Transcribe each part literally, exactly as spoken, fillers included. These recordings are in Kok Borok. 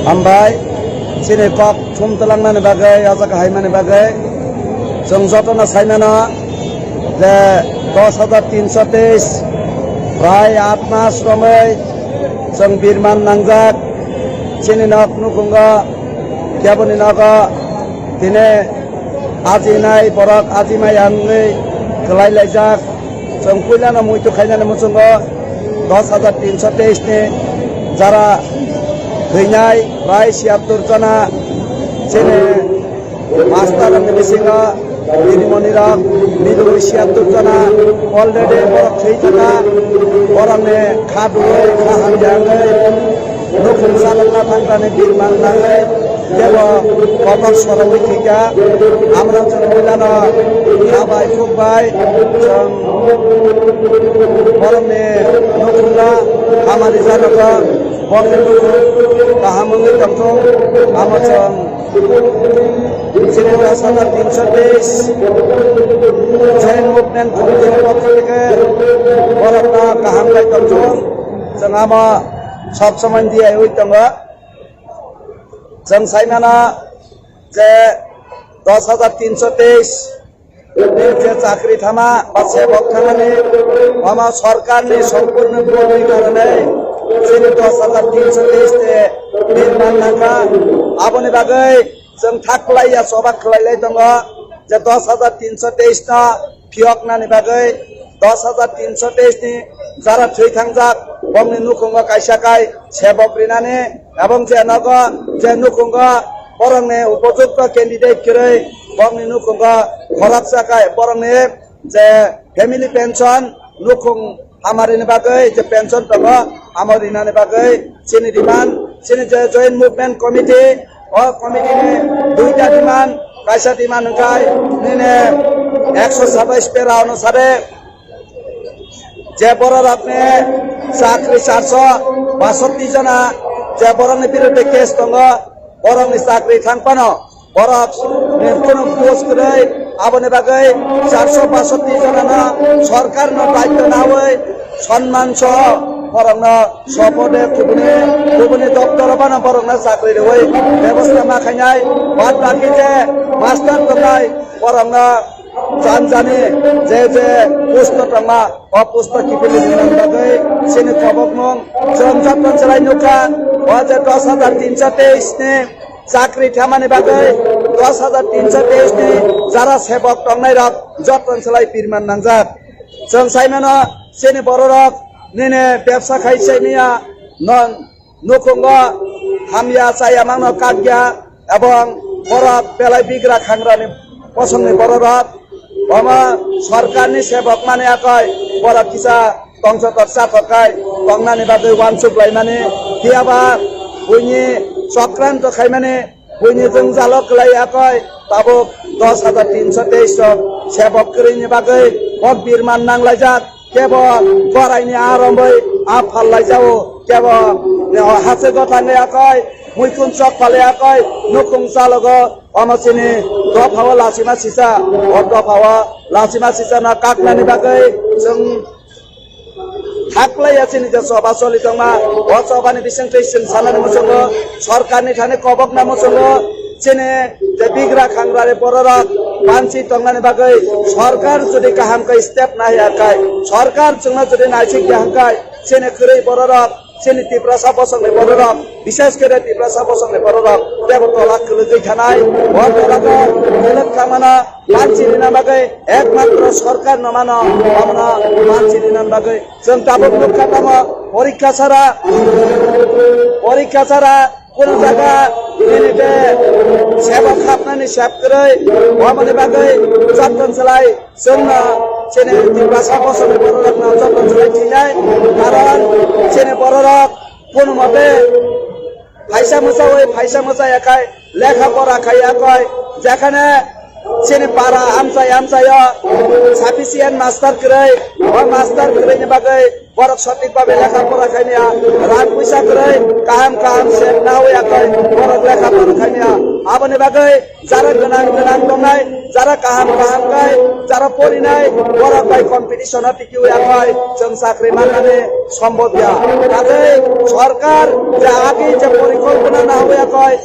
Hambai, chini kok thum twlangnani bagwi, o jaga haimani bagwi. Chwng jotono saimano je dos hajar tinso teis prai aat mas romwi chwng birman nangjak. Chini nok nukhungo keboni nogo tini ajinai borok ajimaya wngwi kwlai laijak. Chwng puilano muitu khainani muchungo dos hajar tinso teis ni jara thwinai prai siyattor jona chini master rokni bisingo didimoni rok nini siyattor jona already borok thwi thaka, borokni kha dugwi kha hamya wngwi nukhung chalokna thangkani birman nangwi teibo kotor sorogwi thwikha. Amrok chwng puilano kha bai khuk bai chwng borokni nukhungno hamari janokha, borokni nukhung kaham wngwi tongthung. Amo chwng chini dos hajar tinso teis Joint Movement Committee ni pokho theke borokno kaham bai tongthung. Chwng amo sob somoi diyaui tongo. Chwng saimano je dos hajar tinso teis ni je chakri thama ba sebok thamani, omo sorkarni sompurno bhulni karone chini dos hajar tinso teis te birman nangkha. Aboni bagwi chwng thaklaiya choba khlailai tongo je dos hajar tinso teis no phiyoknani bagwi, dos hajar tinso teis ni jara thwi thangjak, bongni nukhungo kaisa kai sebok rinani, ebong je nogo je nukhungo borokni upojukto candidate kwrwi bongni nukhungo khoroksa kai borokni je family pension, nukhung hamarini bagwi je pension tongo, amo rinani bagwi chini demand, chini je Joint Movement Committee, o committee ni duita demand, kaisa demand wngkha nini ekso satais pera onusare je borok rokni chakri charso basotti jona je borokni biruddhe case tongo, borokni chakri thang phano borok ni kunu post kwrwi, aboni bagwi charso basotti jonano sorkarno daityo nawi sonman soho borokno sopode kubuni kubuni doptoro phano borokno chakri rwui bebosta ma khainai, bad baki je master tongnai borokno janjani je je post tongma o post kiphilwi rinani bagwi chini kobokmung chwng jotton chwlai nukha. O je dos hajar tinso teis ni chakri thamani bagwi dos hajar tinso teis ni jara sebok tongnai rok jotton chwlai birman nangjak. Chwng saimano chini bororok nini bebsa khai se miya non nukhungo hamya chaya mangno kakya, ebong borok belai bigra khangrani bosongni bororok omo sorkarni sebok mani akhoi borok kisa tongsotok chatok khai tongnani bagwi uansuk laimani, phiyaba buini chokranto khaimani, buini jwngjalo kwlai akhoi tabuk dos hajar tinso teis rok sebok kwrwini bagwi bo birman nanglaijak. Kebo boraini a romwi a phallaijao, kebo hase gotangwi akhoi muikun chok phalwi akhoi nukhung chalogo omo chini dophao lachima sisa, o dophao lachima sisano kaknani bagwi chwng thaklaiya chini je choba choli tongma, o chobani bisingtwi chwng sanani muchungo, sorkarni thani kobokna muchungo, chini je bigra khangrani bororok banchi tongnani bagwi sorkar jodi kaham khe step naiya khai, sorkar chwngno jodi naisik ya hwnkhe, chini kwrwi bororok, chini Tiprasa bosongni bororok, bishes khe Tiprasa bosongni bororok teibo tola kwlwgwi thanai, o tolago kwlwk khamano banchi rina bagwi ekmatro sorkarno mano, omono banchi rina bagwi chwng tabuk nukha tamo porikha sara, porikha sara, Kunu jaga nini je sebok hapnani sep kwrwi, omoni bagwi jotton chwlai chwngno chini Tiprasa bosongni bororokno jotton chwlai thinai, karon chini bororok kunu mote phaisa mwchawi phaisa mwchaya khai lekha pora khaiya koi, jekhane chini para amchai amchaio sufficient master kwrwi, o master kwrwini bagwi Borok sotik babe lekha pora khaimya, rang puisa kwrwi, kaham kaham se nawi akhoi, borok lekha pora khaimya. Aboni bagwi jara gwnang gwnang tongnai, jara kaham kaham khai, jara porinai, borok bai competition o tikiwi akhoi, chwng chakri mannani sombobya. Tei sorkar je agi je porikolpona na hoya koi,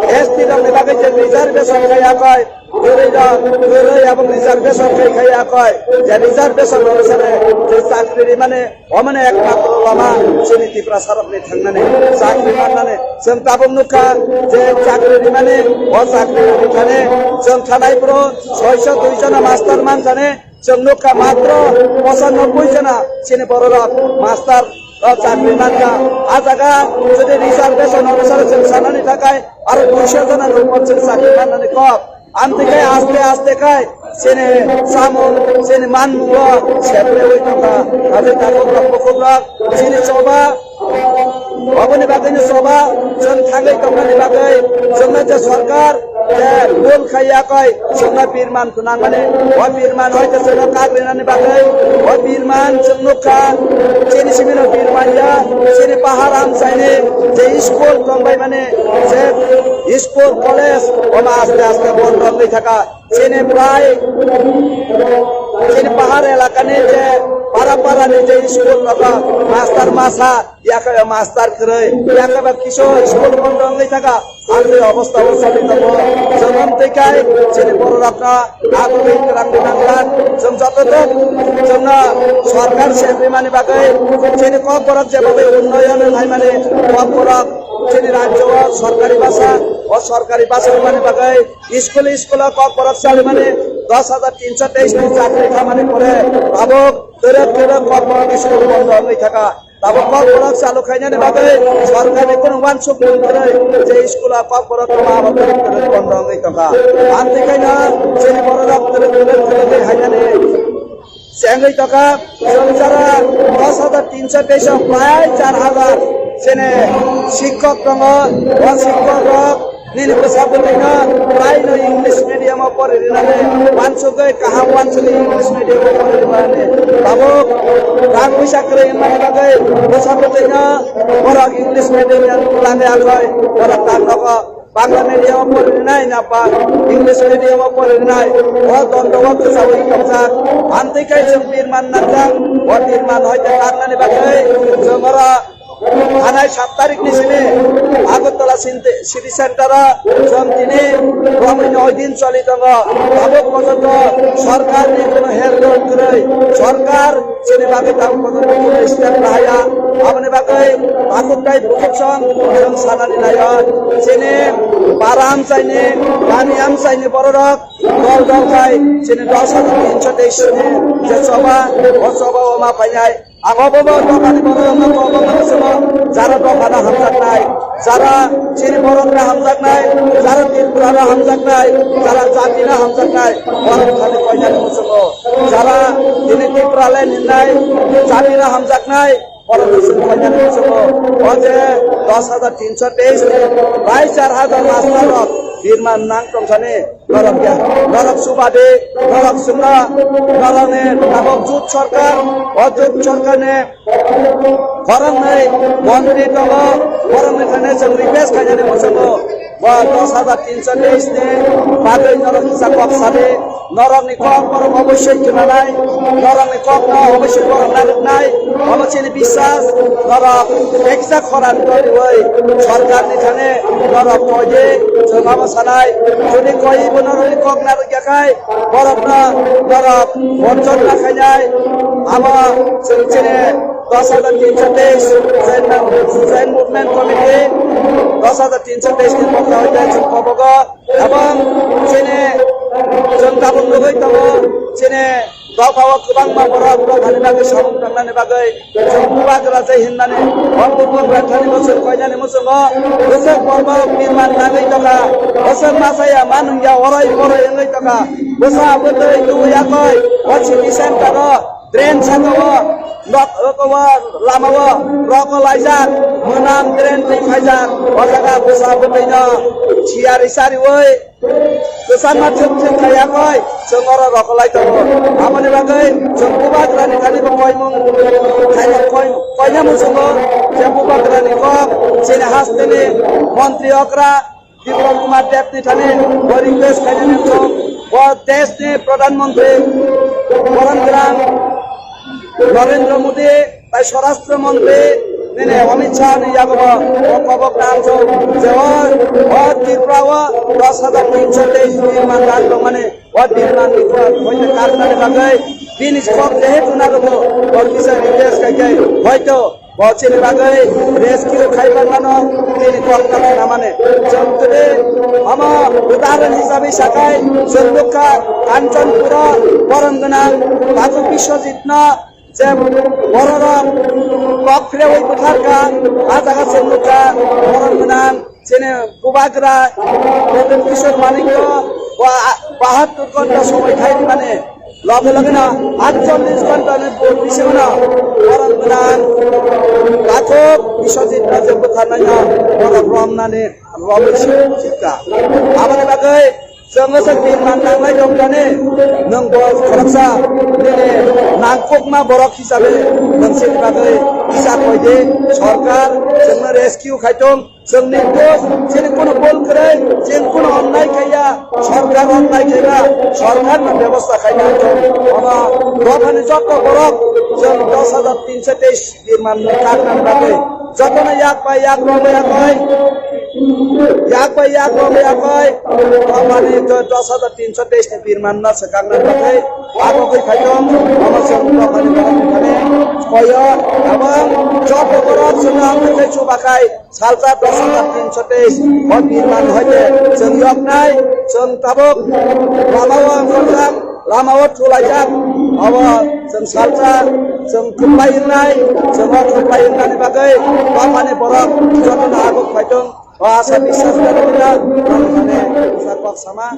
S T rok ni bagwi je reservation khai ya koi, kwrwi rok, kwrwi abong reservation khai khai ya koi, je reservation rok sene, je chakri rimani, omoni ekmatro lama chini Tiprasa rok ni thangnani, chakri mannani. Chwng tabuk nukha je chakri rimani, o chakri rimani thani chwng thanai phuru soiso dui jona master manthani, chwng nukha matro pochannobboi jona chini bororok master o chakri mankha. A jaga jodi reservation onusare chwng sanani thakai aro duiso jona ni upor chwng chakri mannani kok. Amtwi khai aste aste khai chini samung, chini manmungo seprewi tongkha. Hathai tabuk rok bukhuk rok chini choba, oboni bagwino choba chwng thangwi tongmani bagwi chwngno je sorkar je bul khai ya koi chwngno birman Nangmani, o birman hoite chwngno kagrinani bagwi, o birman chwng nukha, chini simino birman ya, chini pahar amchaini je school tongbai mani, je school, college, omo aste aste bondo wngwi thaka. Chini prai, chini pahar elakani je para parani je school nogo, master masa, Yakhe master kwrwi, yakhe ba kisu school bondo wngwi thaka. Amtwi obostha o choli tongo. Jemon twi kai chini bororokno agugwi kwrang di nangkha. Chwng joto tok chwngno sorkar se rimani bagwi chini kokborok je bagwi unnoyon wngmani kokborok chini rajyo o sorkari basa, o sorkari basa wngmani bagwi school school o kokborok chalimani dos hajar tinso teis ni chakri khamani pore tabuk twrwk twrwk kokborok school bondo wngwi thaka. Tabuk kokborok chalu khainani bagwi sorkarni kunu uansuk mung kwrwi je school-o kokborok tongma abo kwrwi kwrwi bondo wngwi tongkha. Amtwi khaino chini bororok kwrwi kwrwi kwrwi khainani chengwi tongkha. Chwng jara dos hajar tinso teis o prai char hajar chini sikhok tongo. O sikhokrok Nini bwsa bwtwino prai no English medium o pori rinani uansugwi kaham uansugwi English medium o pori rinani tabuk rang puisa kwrwi wngmani bagwi bwsa bwtwino borok English medium o twlangwi akhoi borok tak nogo Bangla medium o pori rinai na ba English medium o pori rinai o dondo o kwchawi tongkha. Amtwi khe chwng birman nangjak o birman hoite tangnani bagwi chwng oro Thanai sat tarikni simi Agartala City Center-o chwng tini romwi noi din choli tongo. Tabuk porjonto sorkarni kono help kwrwi. Sorkar chini bagwi tabuk porjonto kono step lahaya. Aboni bagwi takhuk tei bukhuk song chwng sanani naio. Chini para amchaini, gami amchaini bororok dol dol khai chini dos hajar tinso teis ni je choba, o choba o ma painai. Ang obo bo dophani borok rokno kok rokno muchungo, jara dophano hamjaknai, jara chini borok rok hamjaknai, jara Tripura rok hamjaknai, jara jati rok hamjaknai, borok thani koinani muchungo, jara tini Tipraland hinnai jati rok hamjaknai, borok rok chwng koinani muchungo. O je dos hajar tinso teis ni bai char hajar master rok birman nang tongthani. Norok ya, norok subadi, norok sumra, norokni tabok jut sorkar, o jut sorkarni khoroknwi montri tongo, khoroknwi thani chwng request khainani muchungo. Bo dos hajar tinso teis ni bagwi norok kisa kok sadi, norokni kok borok obossoi khwnanai, norokni kokno obossoi borok narwknai, omo chini biswas, norok eksa khorang toniwi sorkarni thani norok koidi chwng omo sanai, jodi koiwi bo norokni kok narwk ya khai, borokno norok borjonna khainai. Amo chwng chini dos hajar tinso teis Joint Movement Committee, dos hajar tinso teis ni mokta hoite chwng kobogo, ebong chini chwng tabuk nugwi tongo, chini dophao kwbangma borok dophani bagwi samung tangnani bagwi chwng bubagra je hinnani o bubagra thani bwswk koinani muchungo bwswk borok birman nangwi tongkha, bwswk masa ya manung ya orai borai wngwi tongkha, bwsa bwtwi tubu yakoi o city center o drain saka o nok o lama o rok o laijak mwnam drain twi khaijak o jaga bwsa bwtwi no siyari sariwi Kwchangma thwk thwk khaiyakoi chwng oro rokolai tongo. Aboni bagwi chwng bubagrani thani bo koimung khaina koi-, koina muchungo je bubagrani kok chini hasteni montri okra Biplab Kumar Debni thani bo request khainani chwng bo deshni pradhan mantri boron gwnang Narendra Modi tai swarashtra mantri Nini Amit Shah ni yago bo, o kobok tang so, je o, o Tripura o dos hajar tinso teis birman dal tongmani, o birman ni pura hoite karnani bagwi, bini kok jehetu nago bo, o kisa request kai kai, hoito bo chini bagwi rescue khai mano, bini kok ta khnamani. Chwng tini omo udahoron hisabe sakai, chwng nukha Kanchanpur o borom gwnang Batu Biswajit no, je bororok kok phrewi bwtharkha, a jaga chwng nukha, borom gwnang chini bubagra Pradyut Kishore Manikno ba-, bahattur ghonta somoi khai rwmani loge logeno atchollish ghontani bisingono borom gwnang Pathak Biswajitno je bwtharnaino borok romnani romwi sikha. Aboni bagwi Chwng se birman nangnai tongkani, nwng bo khoroksa nini nangkukma borok hisabe nwng chini bagwi kisa koi di, sorkar chwngno rescue khai tong, chwng nirdosh, chini kunu bol kwrwi, chwng kunu onnai khaiya, sorkar onnai khaiba, sorkarno bebosta khai nang tong. Omo dophani jotto borok chwng dos hajar tinso teis birman ni karnani bagwi jotono yak bai yak romwi yakoi, yak bai yak romwi yakoi, dophani dos hajar tinso teis ni birman no swkang nang bagwi abo khe phaitong, omo chwng dophani borok ni thani koyo, abang joto borok chwng ang khe chubakhai salsa dos hajar tinso teis o birman hoite chwng yoknai, chwng tabuk lama o ang khorjak. Lama o thulaijak, abo chwng salsa, chwng kwplai wngnai, chwng o kwplai wngnani bagwi dophani borok jotono aguk phaitong, o asa biswas gana gana, ang thani sa kok sama.